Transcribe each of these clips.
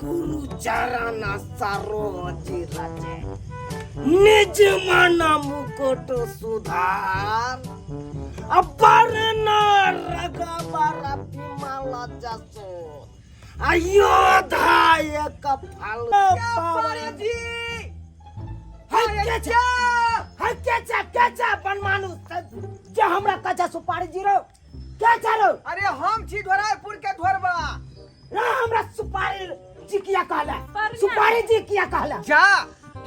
गुरु चरण सरोज रज निज मन मुकुट सुधार अपर रघुबर बिमल जसो अयोध्या एक फल पारे जी है के छै है के छै के छै बनमानुष जे हमरा कचा सुपारी जीरो के छै रो अरे हम छी ढोरायपुर के ढोरबा रे हमरा सुपारी जी किया कहला प्रणाम। सुपारी जी किया कहला जा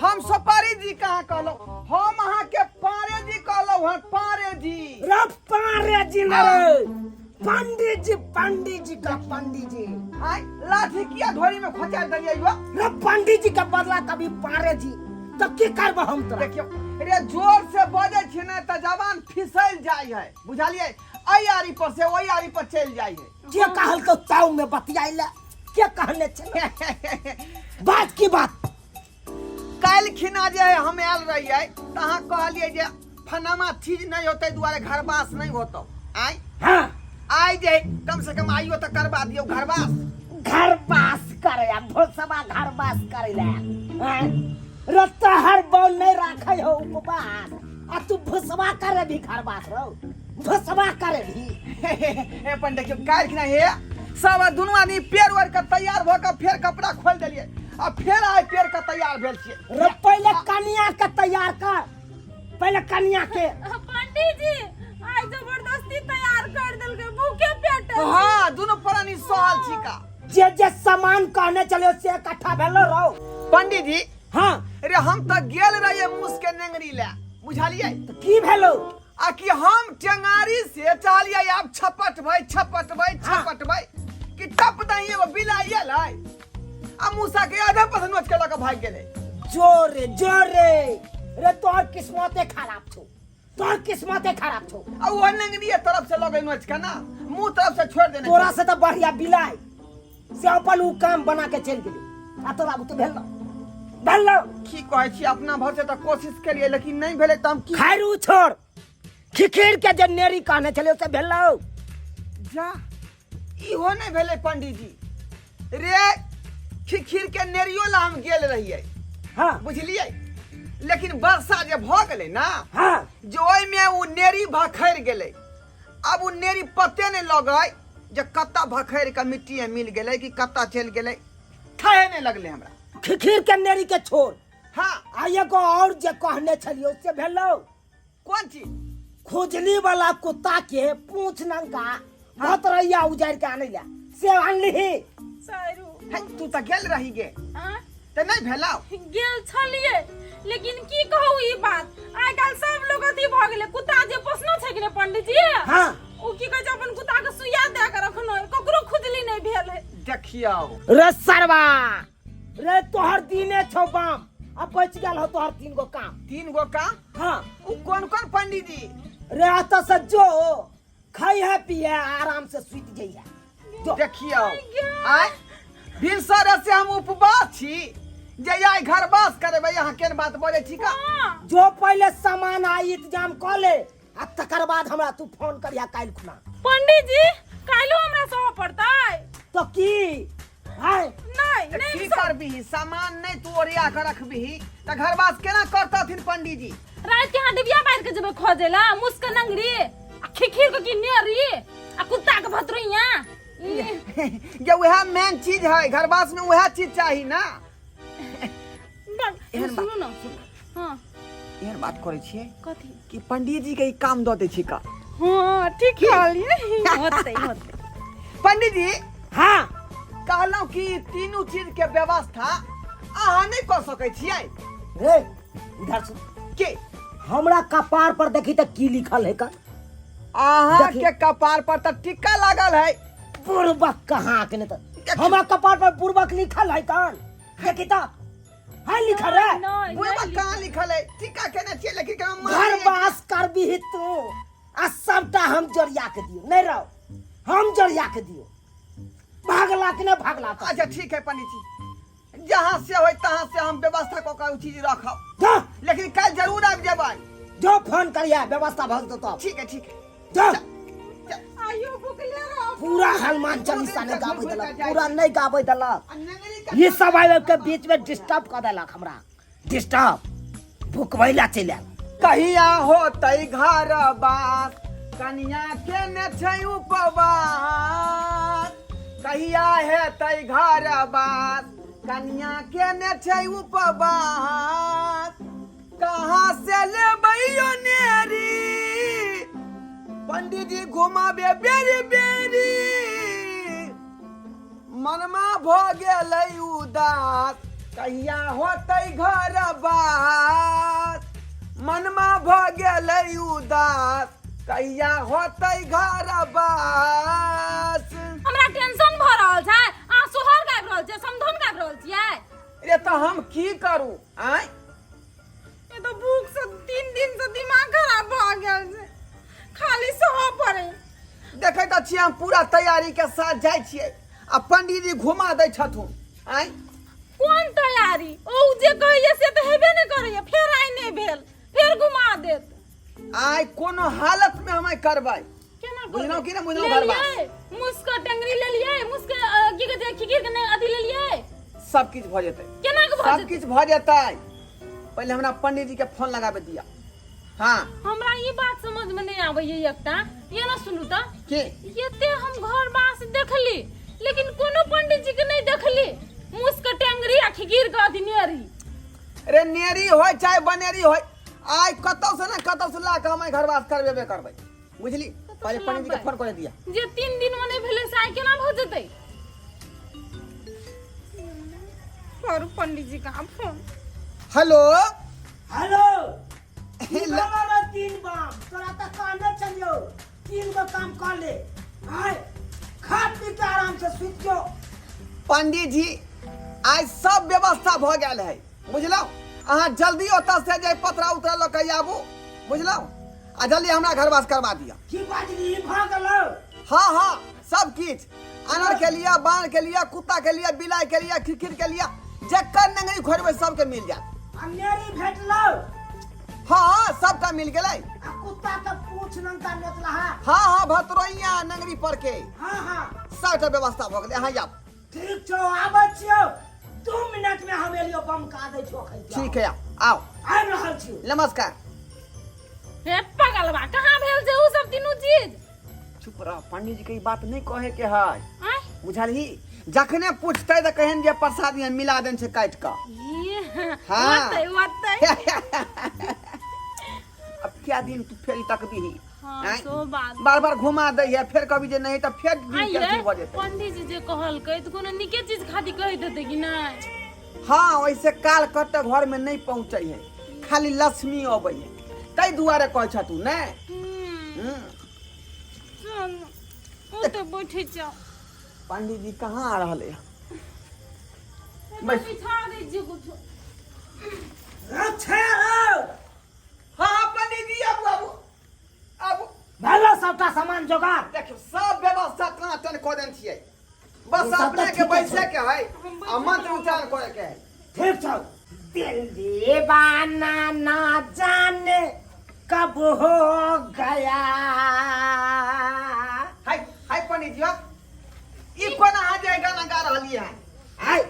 हम सुपारी जी कहाँ कहलहुँ हम अहाँ के पारे जी कहलहुँ हँ पारे जी रे पारे जी न रे पंडित जी पंडित जी का पंडित जी आय लाठी किया ढोरी में खोचा देलियै यो रे पंडित जी का बदला कभी पारे जी तो की करबो हम तोरा देखियौ रे जोर से बजै छी ने तऽ जवान फिसल जाइ है बुझलियै एहि आरी पर से ओहि आरी पर चलि जाइ है के कहल तो चाव में बतियाइला के कहने छे बात की बात काल्हि खिना जे है हम आयल रहियै तऽ अहाँ कहलियै जे फनामा चीज नहि होतै दुआरे घरवास नहि होतौ आय हाँ आइ जे है, कम से कम आइयो तऽ करबा दियौ घरवास घर बास करे आ भोसबा घर बास करे ला हैं? रत्ता हर बौन नहीं राखे हो उपवास आ तू भोसबा करे भी घर बास रहो भोसबा करे भी ए अपन देखियौ काल्हि खिना हे सब दुनू आदमी पेड़ ओढ़ के तैयार भऽ के फेर कपड़ा खोलि देलियै आ फेर आइ पेड़ के तैयार भेल छियै रे पहले कनिया के तैयार कर पहले कनिया के पंडित जी आइ जबरदस्ती तैयार कर देलकै भूखे पेट हाँ दुनू प्राणी सहल छी का जे जे सामान कहने चलियो से इकट्ठा भेलो रहो पंडित जी हाँ रे हम तऽ गेल रहियै मूस के नेंगरी लए बुझलियै तो की भेलो आ कि हम टेंगारी से चाहलियै आब छपटबै छपटबै हाँ। छपटबै कि टप दही एगो बिलाइ एलै आ मूसा के आधा पर से नोच के लऽ कऽ भागि गेलै जोरे जोरे रे तोहर किस्मते खराब छौ तोहर किस्मते खराब छौ आ ओ नेंगरिये तरफ से लऽ गेल नोच के ना मुंह तरफ से छोड़ि देने तोरा से तो बढ़िया बिलाइ से अपन उ काम बना के चलि गेलै आ तोरा बुते भेल न भेल न की कहै छी अपना भर से तऽ कोशिश केलियै लेकिन नहि भेलै तऽ हम की खैर उ छोड़ खिखिर के जे नेरी कहने छलै से भेल न जा इहो नहि भेलै पंडीजी रे खिखिर के नेरियो ला हम गेल रहियै हाँ बुझलियै लेकिन वर्षा जे भऽ गेलै ना हाँ जे ओहिमे ओ नेरी भखरि गेलै आब ओ नेरी पते नहि लगै जे कतऽ भखरि के मिट्टी में मिल गेलै कि कतऽ चलि गेलै थाहे नहि लगलै हमरा खिखिर के नेरी के छोड़ हाँ आ एगो और जे कहने छलियो से भेलो कोन चीज खुजली वाला कुत्ता के पूछ नंगा भतरैया उजाड़ के आनै ला से आनली सरू हे तू तऽ गेल रही गे आँ? तऽ नहि भेलौ गेल छलियै लेकिन की कहू ई बात आइ काल्हि सब लोग अथी भऽ गेलै कुत्ता जे पोसनो छै कि ने पंडित जी हाँ ओ की कहै छै अपन कुत्ता के सुइया दए के रखनो है ककरो खुजली नहि भेल है देखियौ रे सरवा रे तोहर दिने छौ बाम आ बच गेल हो तोहर तीन गो काम तीन गो काम हाँ उ कोन कोन पंडित जी रे अतः से जो खाई है पिए आराम से सुत जइया जो देखियौ आय भिनसरे से हम उपवास छी जे आइ घरवास करेबै अहाँ केहन बात बजै छी का हाँ जो पहले सामान आई इंतजाम कऽ ले आ तकर बाद हमरा तू फोन करिया काल्हि खुना पंडित जी काल्हो हमरा सहऽ पड़तै तो की आय नहि तऽ नहि की सहब। करबिही सामान नहि तू ओरिया कऽ रखबिही तऽ घरवास केना करतथिन पंडीजी रात के यहाँ डिबिया बार के जेबै खोजे ला मुस के नंगरी आ खिखिर के की नेरी आ कुत्ता के भतरुइया जे वएह मेन चीज है घरवास में वएह चीज चाही ना एहन बात- सुनू ना हाँ एहन बात करै छियै कथी कि पंडीजी के ई काम दऽ दै छी का हाँ ठीक कहलियै होतै होतै पंडीजी हाँ कहलहुँ कि ई तीनू चीज के व्यवस्था अहाँ नहि कऽ सकै छियै रे इधर सुन के हमरा कपार पर देखी तऽ की लिखल है का अहाँ देखी। के कपार पर तऽ टिक्का लागल है बुड़बक कहाँ के नहीं तऽ हमरा कपार पर बुड़बक लिखल है कान देखी तऽ है लिखल रे नहि बुढ़बा नहि कहाँ लिखल है टिक्का केने छियै लेकिन केना घर मारलियै? बास कर भी तू आ सबटा हम जरिया के दियो नहीं रहो हम जरिया के दियो भागला कि नहीं भागला तो अच्छा ठीक है पंडित जी जहाँ से होय तहाँ से हम व्यवस्था कऽ के ओ चीज रखब जा लेकिन काल्हि जरूर आबि जेबै जो फोन करिया व्यवस्था भऽ जेतौ तब ठीक है ठीक है जा आ आइयो भुखले रह। पूरा हनुमान चालीसा नहीं गाबै देलक, पूरा नहीं गाबै देलक। आ नेंगरी के ई सब आबि के बीच में डिस्टर्ब कऽ देलक हमरा, डिस्टर्ब भुकबै ला चलि आयल। कहिया होतै घर बास, कनिया के ने छै उपवास। कहिया हेतै घर बास, कनिया के ने छै उपवास। कहाँ से लेबै यो नेरी, पंडीजी घुमाबे बेरी बेरी। मनमा भऽ गेलै उदास, कहिया होतै घर बास। मनमा भऽ गेलै उदास, कहिया होतै घर बास। हमरा टेंशन भऽ रहल छै, अहाँ सोहर गाबि रहल छियै, समधन गाबि रहल छियै। रे तऽ हम की करू आँय? ये तो भूख से 3 दिन से दिमाग खराब भऽ गेल छै, खाली सह पड़े। देखै तऽ छियै हम पूरा तैयारी के साथ जाइ छियै आ पंडीजी घुमा दै छथुन आँय। कोन तैयारी? ओ जे कहैया से तऽ हेबे नहि करैया, फेर आइ नहि भेल फेर घुमा देत। आइ कोनो हालत में हम आइ करबै। केना करबै? बुझलहुँ कि नहि बुझलहुँ? लेलियै मुसके टेंगरी, लेलियै मुसके की कहै छै, खिखिर के नहि अथी लेलियै। सब किछु भऽ जेतै। केना के भऽ सब जेतै? किछु भऽ जेतै, पहिले हमरा पंडीजी के फोन लगाबे दिअ। हाँ। हमरा ई बात समझ में नहीं आबैया एकटा, ये ना सुनू तऽ। की? एते हम घर बास देखली लेकिन कोनो पंडित जी के नहीं देखली मुस के टेंगरी आ खिखिर के अथी नेरी। रे नेरी होय चाहे बनेरी होय, आइ कतौ से ने कतौ से ला के हम घर वास करबेबे करबै, बुझली? पहिले से पंडीजी के लाबबै? फोन करे दिया। जे 3 दिन में नहीं भेलै से आइ केना भऽ जेतै? करू पंडित जी का फोन। हेलो। हेलो। की भेलो रे तीन बाम? तोरा तऽ कहने छलियौ 3 गो काम कर ले, आय खा पी के आराम से सुति जो। पंडीजी आइ सब व्यवस्था भऽ गेल है, बुझलहुँ? अहाँ जल्दी ओतऽ से जे पतरा उतरा लऽ के आबू, बुझलहुँ? आ जल्दी हमरा घर वास करवा दिअ। की बाजली, ई भऽ गेलौ? हाँ हाँ सब किछु, अनर के लिए, बाण के लिए, कुत्ता के लिए, बिलाइ के लिए, खिरखिर के लिए, जकर नंगरी खोजबै सबके मिल जायत। आ नेरी भेटलौ? हाँ हाँ सबटा मिल गेलै। आ कुत्ता के पूछ नंगता नोचलहा? हाँ हाँ भतरोइया नंगरी पर के। हाँ हाँ। सबटा व्यवस्था भऽ गेलै, अहाँ आब। ठीक छौ, आबै छियौ 2 मिनट में, हम एलियो बम का दै छौ अखन। ठीक है, आओ। आबि रहल छियौ। नमस्कार। हे पगलवा, कहाँ भेल छै उ सब तीनू चीज? चुप रह, पंडीजी के ई बात नहीं कहे के है। आँय? बुझलही? जखने पूछते तऽ कहन जे प्रसाद यहाँ मिला देन छै काटि कऽ। ये हाँ। ओतै ओतै। अब क्या दिन तू फेर तकबी? हाँ, आँय? सो बात। बार बार घुमा दै है, फेर कभी जे नहीं तऽ फेर दिन आइये, कैंसिल भऽ जेतै। पंडीजी जे कहलकै तऽ कोनो नीके चीज खातिर कहि देतै कि नहि? हाँ, वैसे काल कतऽ घर में नहीं पहुँचे है, खाली लक्ष्मी अबै है, ताहि दुआरे कहै छथु ने। हम्म, चल ओतै बैठे जाओ। पंडीजी कहाँ आ रहल है? बैस। बिछा दै छियै कुछो। अच्छा रौ। हाँ हाँ पंडीजी आबू आबू आबू। भेलो सबटा सामान जोगाड़? देखियौ सब व्यवस्था टनाटन कऽ देने छियै, बस ई सब तऽ अपने के ठीके बैसे छै। के है आ मंत्र उच्चारण करे के है। ठीक छौ। दिल दीवाना ना जाने कब हो गया। हाय हाय पंडीजी, हँ। ई कोन अहाँ जे गाना गा रहलियै हन? आय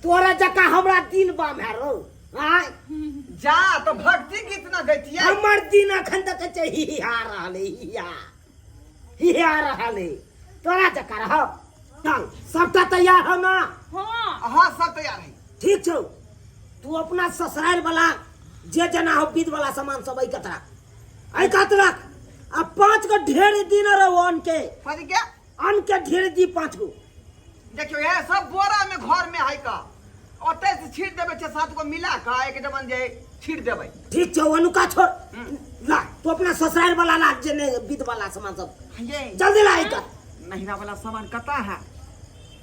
तोरा जकाँ हमरा दिन बम है रौ। आय जा तऽ भक्ति गीत न गैतियै। हमर दिन अखन तक छै हिया रहल है, हिया हिया रहल है, तोरा जकाँ रह। चल सबटा तैयार हो ना? हाँ। हाँ सब तैयार है। ठीक छौ, तू अपना ससुराल वाला जे जना हो विध वाला सामान सब एहि कात रख, एहि कात रख। आ 5 गो ढेर दिन रहो अन्न के। कथी के? अन्न के ढेर दी 5 गो। देखियौ यह सब बोरा में घर में है का, ओतै से छीट देबै, 6-7 गो मिला कऽ एक जमन जे छीट देबै। ठीक छौ, अनुका छोड़ ला, तू अपना ससुराल वाला ला जे नहीं विध वाला सामान सब। ये जल्दी ला एहि कात। नहिरा वाला सामान कतऽ है?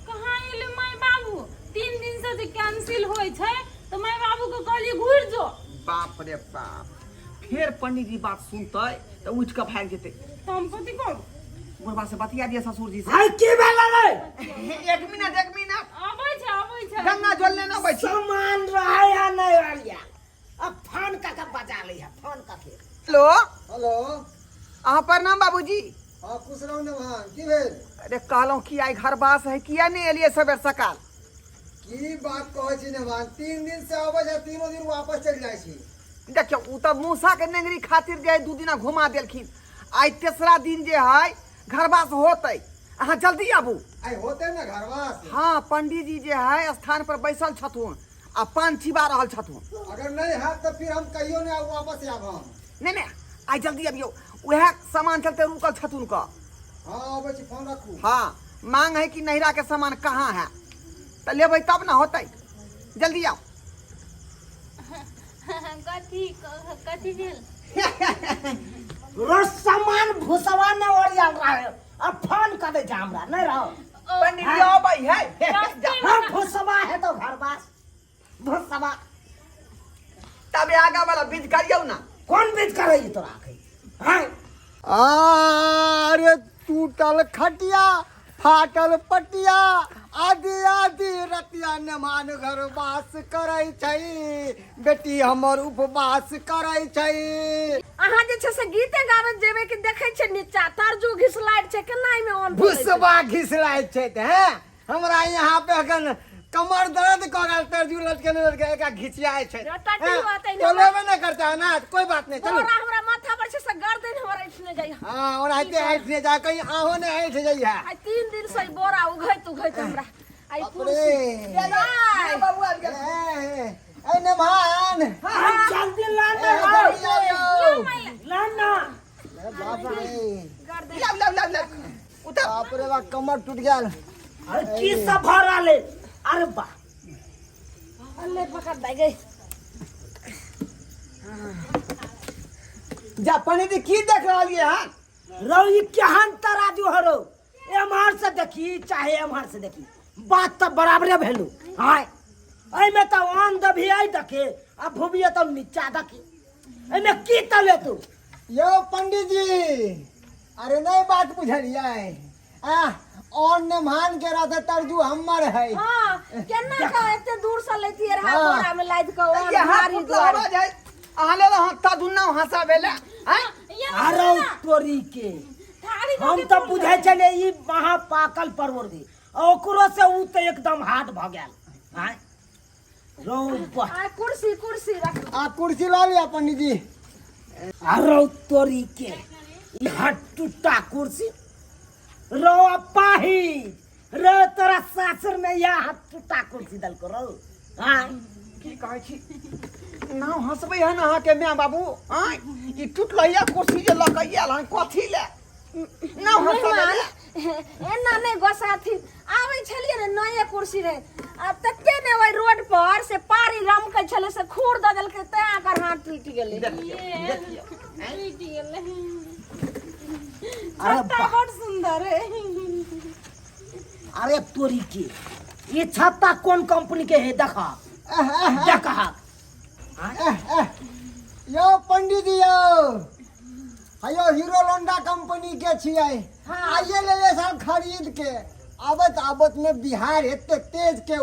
कहाँ एलै माय बाबू? 3 दिन से जे कैंसिल होइ छै तऽ माय बाबू के कहलियै घुरि जो। बाप रे बाप, फेर पंडीजी बात सुनतै तऽ उठि कऽ भागि जेतै। तऽ हम कथी करू? बुढ़बा से बतिया दिया ससुर जी से। हाय की भेल रे? एक मिनट एक मिनट। अबै छै अबै छै। गंगा जल लेने अबै छी। सामान रहे या नहीं रहलिया, अब फोन का के बजा ली है, फोन का के। हेलो। हेलो। अहाँ प्रणाम बाबूजी। हाँ खुश रहू नमहान की भेल? अरे कहलहुँ कि आइ घरवास है, किया नहि एलियै सबेर सकाल? की बात कहै छी नमहान, 3 दिन से अबै छै, तीनों दिन वापस चलि जाइ छी। देखियौ ओ तऽ मूसा के नेंगरी खातिर जे है 2 दिना घुमा देलखिन, आइ तेसरा दिन जे है घरवास होतै, अहाँ जल्दी आबू। आइ होतै ने घरवास? हाँ, पंडीजी जे है स्थान पर बैसल छथुन आ पान चिबा रहल छथुन। अगर नहीं हैत तऽ फिर हम कहियो नहीं आब, वापस आब हम। नहीं नहीं, आइ जल्दी अबियौ, वएह सामान चलते रुकल छथुन क। हाँ अबै छी, फोन रखू। हाँ, मांग है कि नैहरा के सामान कहाँ है, तऽ लेबै तब ना होतै, जल्दी आउ। कथी कथी भेल? रोज सामान भूसवा ने ओरियल रहे अब फोन कर दे हमरा नहीं रहो। पंडित जी अबै है। हाँ भूसवा है तो घर बास भूसवा। तबे आगा वाला विध करियौ ना। कौन विध करे तोरा के? हाँ अरे टूटल खटिया फाटल पटिया आदि आदि रतिया नेमान घर वास करै छै, बेटी हमर उपवास करै छै। अहाँ जे छै से गीते गाबैत जेबै कि देखै छै नीचा तरजू घिसलाइत छै केना एहिमे ऑन भुसबा घिसलाइत छै तऽ हैं हमरा यहाँ पे अखन कमर दर्द कऽ गेल, तरजू लटके ने लटके एकरा घिचियाइ छै। टटी हैं, होतै ने। चलेबे नहि करता है ना, कोई बात नहीं, चलू। बोरा हमरा माथा पर छै से गर्दन हमर ऐठने जाइए। हाँ ओनाहिते ऐठने जा, कहीं आहो ने ऐठ जाइए। आइ 3 दिन से ई बोरा उघैत उघैत हमरा आइ बाप कुर्सी रे। दाइ। बाबू आबि गेल। ए, ए नेमान। हाँ, जल्दी ला ना। ए, जल्दी आउ। ला ना। बाप रे। गर्दन। लाउ लाउ लाउ लाउ उतर। बाप रे बाप, कमर टूट गेल। अरे की सब भऽ रहल है? अरे बा अल्ले पकड़ दे गई। जा पंडित जी की देख रहलियै हन? रौ ई केहन तराजू हौ रौ, एम्हर से देखी चाहे एम्हर से देखी बात तऽ बराबरे भेलू। हाँ एहिमे तऽ आन देबही एहि देखे आ भूबिए तऽ नीचा देखी, एहिमे की तले तू? यौ पंडित जी, अरे नहीं बात बुझलियै, आ और नेमान के रहते तरजू हमर है। हाँ केना के एते दूर से लैतियै रहा हाँ। बोरा में लादि के ओहन ये हाथ भारी टूटल दुआरे। आवाज है, अहाँ लेल हत्ता दुन्ना हंसा भेलै आँय? अरे तोरी के हम तऽ बुझै छलियै ई महापाकल परोड़ दी, ओकरो से उ तऽ एकदम हार्ड भऽ गेल। आँय रौ बा। आ कुर्सी कुर्सी रख। आ कुर्सी लऽ लिअ पंडित जी। अरे तोरी के ई हाथ टूटा कुर्सी रौ अपाही रे, तोरा सासुर में यह हाथ टूटा कुर्सी दलको रौ। आँय की कहै छी नाव हंसबै हन अहाँके माय बाबू? आँय ई टूटलैया कुर्सी जे लऽ कऽ आयल हन कथी लए? नाव हंसबै मेहमान एना नहि गोसाथिन, आबै छलियै ने नये कुर्सी रहे आ तते ने ओहि रोड पर से पारी रमकै छलै से खूर दऽ देलकै तैं एकर हाथ टूटि गेलै। देखियौ टूटि गेलै। अरे छत्ता बा। बड़ सुंदर है। अरे तोरी के ये छत्ता कौन कंपनी के है? देखा देखा। यौ पंडित जी यौ, हयो हीरो होंडा कंपनी के छियै। हाँ। आइए लेले साल खरीद के, आबत आबत में बिहार एते तेज के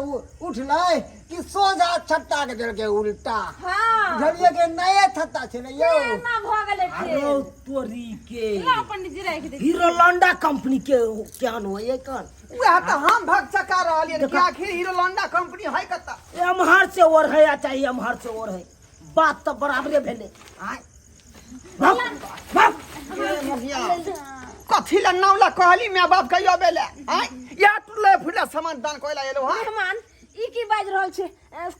उठलै कि सोझा छत्ता के देलकै उल्टा। हाँ। बुझलियै के नये छत्ता छलै यौ। एना भऽ गेलै अरे फेर। तोरी के लाउ पंडित जी राखि दे। हीरो होंडा कंपनी के केहन होय कन? वएह तऽ हम भग चका रहलियै कि आखिर हीरो होंडा कंपनी है कतऽ? एम्हर से ओर है या चाहे एम्हर से ओर है, बात तऽ बराबरे भेलै। आँय भग, भग। कथी लए नाव लए कहली माय बाप कहियो अबै लए? आँय या टूटले फुटले सामान दान करै लए एलहुँ हँ? मेहमान ई की बाजि रहल छै?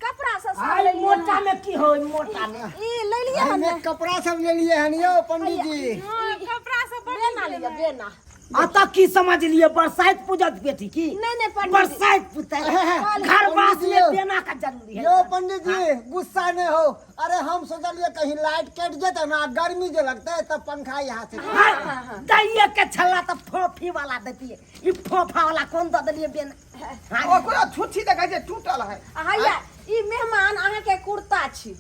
कपड़ा सब सब आइ लेलियै मोटा हन। में की होय मोटा में? ई लेलियै हन। एहिमे कपड़ा सब लेलियै हन यौ पंडित जी। हाँ, कपड़ा सब बड़ बेना लिअ बेना। अतः की समझ लिए बरसाइत पूजत बेटी की? नहीं नहीं पंडित जी। बरसाइत पूजत घर वास में बेना का जरूरी है। यो पंडित जी गुस्सा नहीं हो, अरे हम सोचलिए कहीं लाइट कट जेते ना, गर्मी जो लगता है तब पंखा यहाँ से। हाँ, दैये के छल्ला तो फोफी वाला देती है, ई फोफा वाला कौन दे दिए बेना? हाँ, ओकरा छुच्छी देखै छै टूटल है। हैया ई मेहमान अहाँ के कुर्ता छी।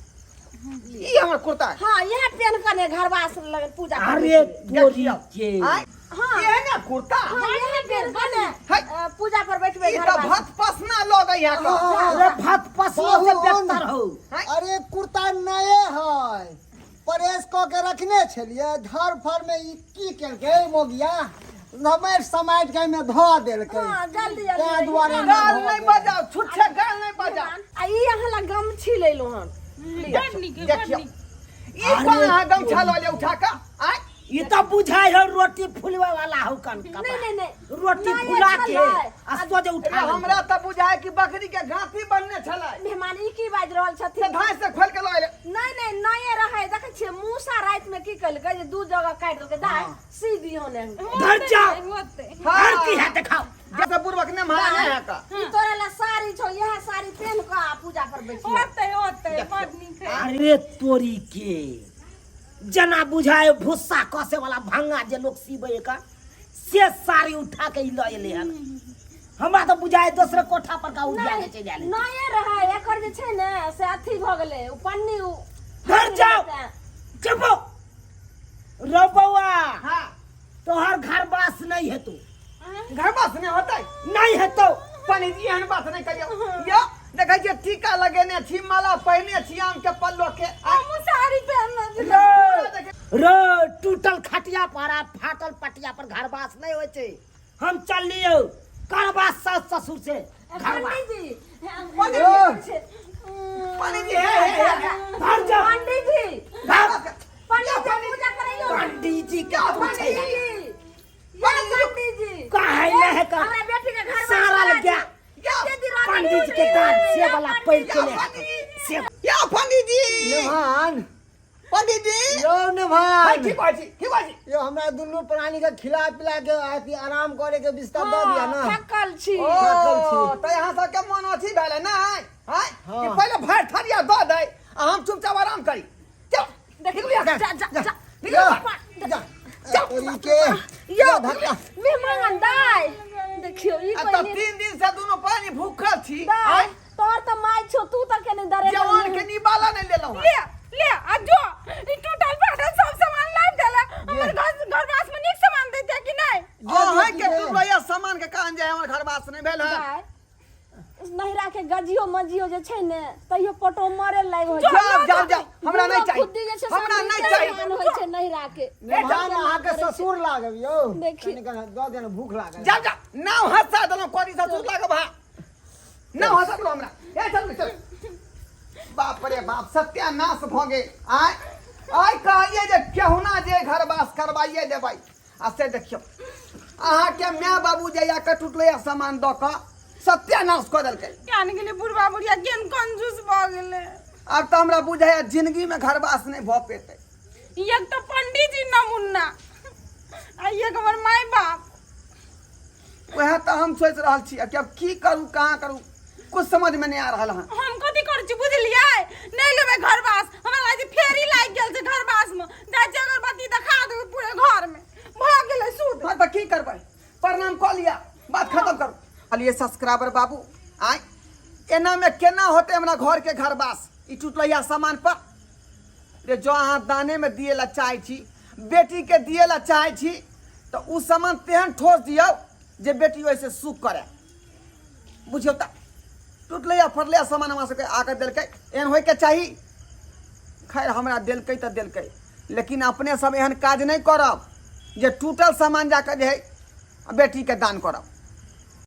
ई हमर कुर्ता है। हाँ यह पेन कने घरवास लग पूजा अरे करे। तोरी के आँय हाँ। ये ने कुर्ता? हाँ यह पेन कने है। पूजा पर बैठबे ई तऽ घरवास। भत पसना लगै है कऽ। अरे भात पसनो से बाहुन। बेहतर हो। अरे कुर्ता नए है, प्रेस कऽ के रखने छलियै धर फर में ई की केलकै मोगिया लमेट समाटि के एहिमे धऽ देलकै। हाँ, जल्दी जल्दी। ताहि दुआरे नहि गाल भऽ नहि गेल। बजाउ, छुच्छे गाल नहि बजाउ। आ ई अहाँ लग गमछी लेलहुँ हन। बड नीक है, बड देखियौ नीक। ई कोन अहाँ गमछा लऽ ले उठा कऽ आँय? ई तऽ बुझाइ हौ रोटी फुलबै वाला हौ कन कपड़ा। नहीं नहीं नहीं रोटी नहीं, फुला अच्छा के लै। आ सोझे उठा रे, लेलकै। हमरा तऽ बुझाइ कि बकरी के गाँती बनने छलै। मेहमान ई की बाजि रहल से छथिन? धाँइ से खोलि के लऽ एलै। नहीं नहीं नये रहै, देखै छियै मूसा राति में की केलकै जे दू जगह काटि देलकै। दाय सी दियौ ने। धर जाओ। होते। घर की है देखाओ। जैसे बुढ़बक ने मारा नहीं है का। ई तोरा ला साड़ी छौ, इएह साड़ी पहन कऽ आ पूजा पर बैठियो। होते होते, बड नीक है। अरे तोरी के जना बुझाए भुस्सा कसे वाला भंगा जे लोग सीबे का से साड़ी उठा के ई लऽ एलै हन। हमरा तऽ बुझाए दोसर कोठा पर का उठा के चलि आयल। नये रहै एकर जे छै ने से अथी भऽ गेलै ओ पन्नी उ। घर जाओ। चुप रौ बौआ। हाँ। तोहर घर बास नहीं हेतौ। घर बास नहीं होतै? नहीं हेतौ। पंडित जी एहन बात नहीं कहियौ। यो देखै छियै टीका लगेने छी, माला पहिने छी आम के पल्लो के। हमहूँ साड़ी पहनने छी। रो रो टूटल खटिया पर आ फाटल पटिया पर घर बास नहीं होइ छै। हम चललियौ करबा सास ससुर से घर बास। पंडित जी, पंडित जी, पंडित जी, हे, हे, हे, हे। घर जा। पंडित जी, घर। पंडित जी पूजा करैयौ। पंडित जी के पूछै। पंडित जी, पंडित जी काहे ले है का? हमरा बेटी के घर सारा लग गया। पंडित जी के दान से वाला पैर के ले से। या पंडित जी, नेभान। पंडित जी, यौ नेभान। की कहै छी, की कहै छी? यौ हमरा दुनू प्राणी के खिला पिला के अथी आराम करे के बिस्तर दऽ दिअ ने। थकल छी। ओ थाकल छी। तऽ अहाँ सबके मन अथी भेलै ने? आँय? हाँ। कि पहिले भरि थरिया दऽ दै आ हम चुपचाप आराम करी। चल निकलू यहाँ से। जा जा जा। निकलू। जा जा तोरी के। यौ धक्का। मेहमान दाय देखियौ ई आ तऽ कोई 3 दिन से दुनू पानी भूखल छी। दाय आँय? तोहर तऽ माय छौ, तू तऽ केने दरे जवान के निबाला नहि लेलहुँ हँ। ले ले आ जो ई टूटल फाटल सब सामान लाबि देला। हमर घर घरवास में नीक सामान देते कि नहीं? अहाँ के टुटलैया सामान के कारण जे हमर घरवास नहि भेल हँ। दाय नहिरा के गजियो मजियो जे छै ने तैयो पटो मरे लाग होइ छै। जाउ जाउ जाउ, हमरा नहि चाही। खुद्दी जे छै हमरा सब नहि नीके चाही। मान होइ छै नहिरा के। नेभान अहाँके ससुर लागब यौ। देखी। कनि कनि दऽ दिअ ने, भूख लागल। जाउ जाउ, नाव हँसा देलहुँ, कथी ससुर लागब अहाँ? नाव हँसा देलहुँ हमरा। ए चलू चलू। बाप रे बाप, सत्यानाश भऽ गेल। आय आय कहलियै जे केहुना जे घरवास करवाइए देबै, आ से देखियौ अहाँके माय बाबू जे आके टूटलै सामान दऽ कऽ सत्यानाश कऽ देलकै। केहन गेलै बुढ़बा बुढ़िया, केहन कंजूस भऽ गेलै। आब तऽ हमरा बुझाइए जिंदगीमे घरवास नहि भऽ पेतै। एक तऽ पंडीजी नमुन्ना आ एक हमर माय बाप। वएह तऽ हम सोचि रहल छी कि आब की करू कहाँ करू, कुछ समझ में नहीं आ रहल हन। हम कथी करै छी बुझलियै? नहि लेबै घरवास, हमरा लागै छै फेरी लागि गेल छै घरवास में। जाइ छी अगरबत्ती देखा देबै पूरे घर में, भऽ गेलै शुद्ध। हाँ तऽ की करबै, प्रणाम कऽ लिअ, बात खत्म करू। कहलियै सब्सक्राइबर बाबू, आँय एना में केना होतै हमरा घर के घरवास ई टूटलैया सामान पर? रे जो अहाँ दाने में दिए ला चाहै छी, बेटी के दिए ला चाहै छी, तऽ उ सामान तेहन ठोस दियौ जे बेटी ओहिसँ सुख करे। बुझियौ तऽ टूटलै आ फटलै आ सामान हमरा सबके आकर देलकै, एहन होइके चाही। खैर हमरा देलकै तऽ देलकै, लेकिन अपने सब एहन काज नहि करब जे टूटल सामान जाकऽ जे है बेटीके दान करब।